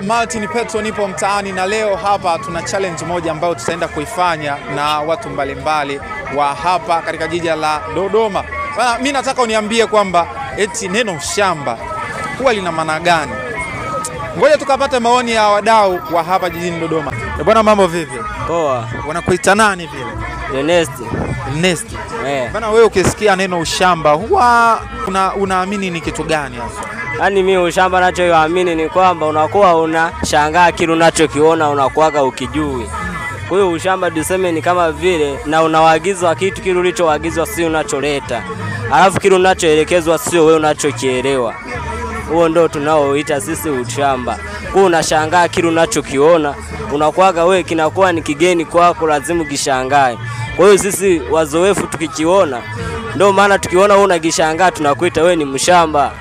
Martin Petro, nipo mtaani na leo hapa tuna challenge moja ambayo tutaenda kuifanya na watu mbalimbali wa hapa katika jiji la Dodoma. Bana, mi nataka uniambie kwamba eti neno shamba huwa lina maana gani? Ngoja tukapate maoni ya wadau wa hapa jijini Dodoma. Bwana, mambo vipi? Poa. Wanakuita nani vile? Ernest. Ernest. Eh. Bana, wewe ukisikia neno ushamba huwa unaamini ni kitu gani hasa? Yaani mimi ushamba nachoamini ni kwamba unakuwa unashangaa kile unachokiona unakuwaga ukijui. Kwa hiyo ushamba tuseme ni kama vile na unawaagizwa kitu kile ulichoagizwa si unacholeta. Alafu kile unachoelekezwa sio wewe unachokielewa. Huo ndio tunaoita sisi ushamba. Kwa hiyo unashangaa kile unachokiona, unakuwaga wewe kinakuwa ni kigeni kwako, lazima ukishangae. Kwa hiyo sisi wazoefu tukikiona, ndio maana tukiona wewe unakishangaa tunakuita wewe ni mshamba.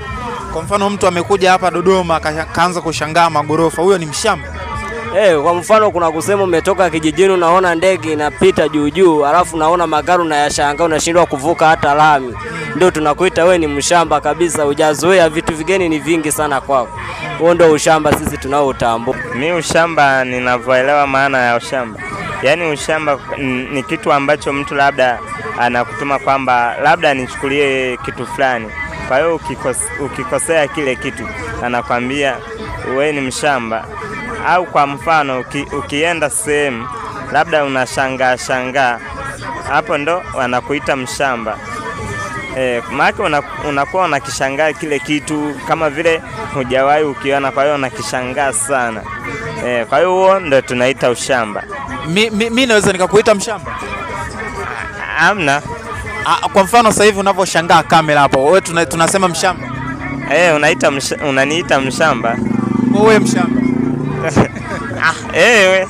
Kwa mfano mtu amekuja hapa Dodoma kaanza kushangaa magorofa, huyo ni mshamba? Kwa mfano kuna kusema umetoka kijijini unaona ndege inapita juu juu, alafu unaona magari unayashangaa unashindwa kuvuka hata lami. Ndio tunakuita wewe ni mshamba kabisa, hujazoea vitu vigeni ni vingi sana kwako. Huo ndio ushamba sisi tunaoutambua. Mi ushamba ninavyoelewa maana ya ushamba, yaani ushamba ni kitu ambacho mtu labda anakutuma kwamba labda nichukulie kitu fulani. Kwa hiyo ukikosea kile kitu anakwambia wewe ni mshamba. Au kwa mfano ukienda sehemu labda unashangaa shangaa, hapo ndo wanakuita mshamba. Maana unakuwa unakishangaa kile kitu kama vile hujawahi ukiona, kwa hiyo unakishangaa sana. Kwa hiyo huo ndo tunaita ushamba. Mi naweza nikakuita mshamba? Hamna. Kwa mfano sasa hivi unavyoshangaa kamera hapo, wewe tunasema mshamba? Unaniita mshamba. Wewe mshamba. We.